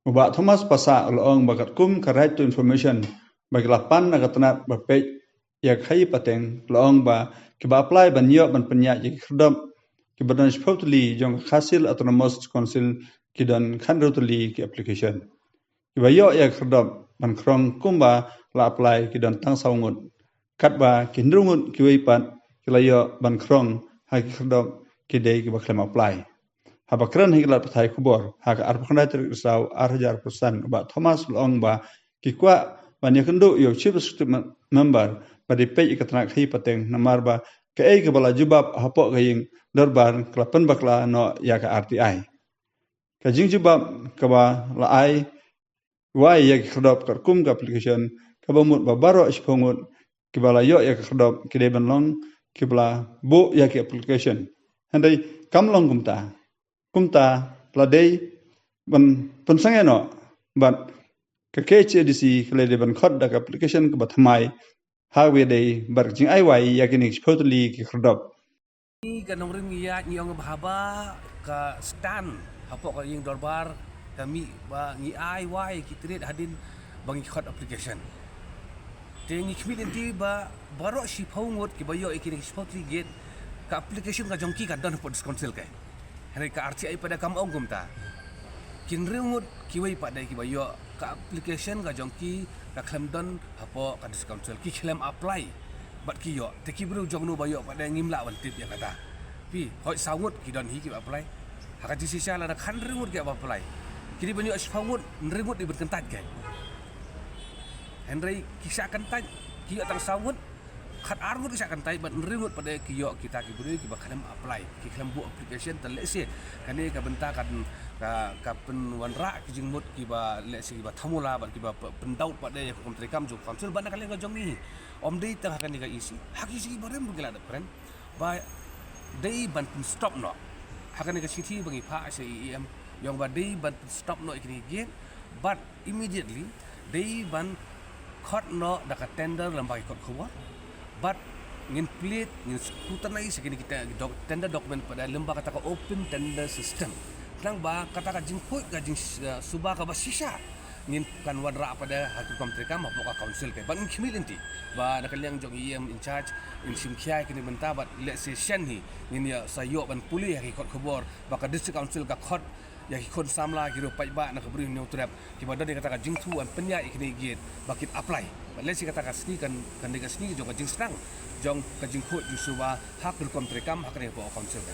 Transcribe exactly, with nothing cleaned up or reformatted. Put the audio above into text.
U Bah Thomas Passah u la ong ba katkum ka Right to Information ba ki la pan na ka tnat ba peit ïa ka khaïi pateng, u la ong ba kiba apply ban ïoh ban pynïaid ïa ki khyrdop kiba don shiphew tylli jong ka Khasi Hills Autonomous Council ki don khathynriew tylli ki application. Kiba ïoh ïa ka khyrdop ban khrong kumba la apply ki don tang saw ngut, katba ki hynriew ngut kiwei pat ki la ïoh ban khrong ha ki khyrdop ki dei kiba khlem apply. Haba kren ha ki lad pathai khubor ha ka arphew khyndai tarik Risaw ar hajar arphew san, u Bah Thomas u la ong ba ki kwah ban ïakynduh ïa u Chief Executive Mem-, Member ba dei peit ïa ka tnat khaïi pateng, namar ba kaei kaba la jubab hapoh ka ïing dorbar ka la pynbakla noh ïa ka R T I. Ka jingjubab kaba la ai wai ïa ki khyrdop katkum ka application, kaba mut ba baroh shiphew ngut kiba la ïoh ïa ka khyrdop ki dei ban long kiba la buh ïa ki application. Hynrei kam long kumta. Kumta la dei ban pynsangeh noh bad ka K H A D C ka la dei ban khot da ka application kaba thymmai ha kaba dei bad ka jingai wai ïa kine ki shiphew tylli ki khyrdop. Ngi ka nongrim ngi ïaid, ngi ong ba haba ka stand hapoh ka ïing dorbar ka mih ba ngi ai wai ki trit hadien ba ngi khot application. Te ngi khmih lynti ba baroh shiphew ngut kiba ïoh ïa kine ki shiphew tylli gate, ka application ka jong ki ka don hapoh District Council ka. Hynrei ka R T I pat de kam ong kumta. Ki hynriew ngut kiwei pat de kiba ïoh, ka application ka jong ki ka khlem don hapoh ka District Council, ki khlem apply bad ki ïoh. Te ki briew jong no ba ïoh pat de ngim lah ban tip ïa kata. Phi, hooid saw ngut ki don hi kiba apply. Ha ka jingshisha lada khathynriew ngut kiba apply, ki dei ban ïoh shiphew ngut, hynriew ngut dei ban kyntait kein. Hynrei ki shah kyntait, ki ïoh tang saw ngut, khatar ngut ki shah kyntait bad hynriew ngut pat de ki ïoh kita ki briew kiba khlem apply, ki khlem buh application. Te lehse kane ka bynta kan ka, ka pynwanrah ki jingmut kiba lehse kiba thymmai bad kiba p-, pyndaut pat de ïa ka rukom treikam jong ka council bad na ka liang ka jong ngi. Ym dei tang ha kane ka E C, ha ki E C barim ruh ngi la dep kren ba dei ban pynstop noh. Ha kane ka shithi ba ngi phah sha E M, ong ba dei ban pynstop noh ïa kine ki gate bad immediately dei ban khot noh da ka tender lyngba ki kot khubor. Bad ngin plead, ngin scrutinize ïa kine ki te-, doc-, tender document pat de lyngba kata ka open tender system. Khnang ba kata ka jingkhuid ka jing, eh, suba kaba shisha ngin kan wanrah pat de ha ka rukom treikam hapoh ka council ka. Bad ngin khmih lynti ba na ka liang jong E M in charge in shim khia ïa kine ki bynta bad lehse shen hi ngin ïa sa ïoh ban pule ha ki kot khubor ba ka District Council ka khot ïa ki khun samla, ki riewpaidbah na ka Bri u Hynñiewtrep kiba don ïa kata ka jingthmu ban pynïaid ïa kine ki gate ba kin apply. Bad lehse kata ka sngi kan, kan dei ka sngi jong ka jingsdang jong ka jingkhuid jingsuba ha ka rukom treikam ha kane hapoh ka council ka.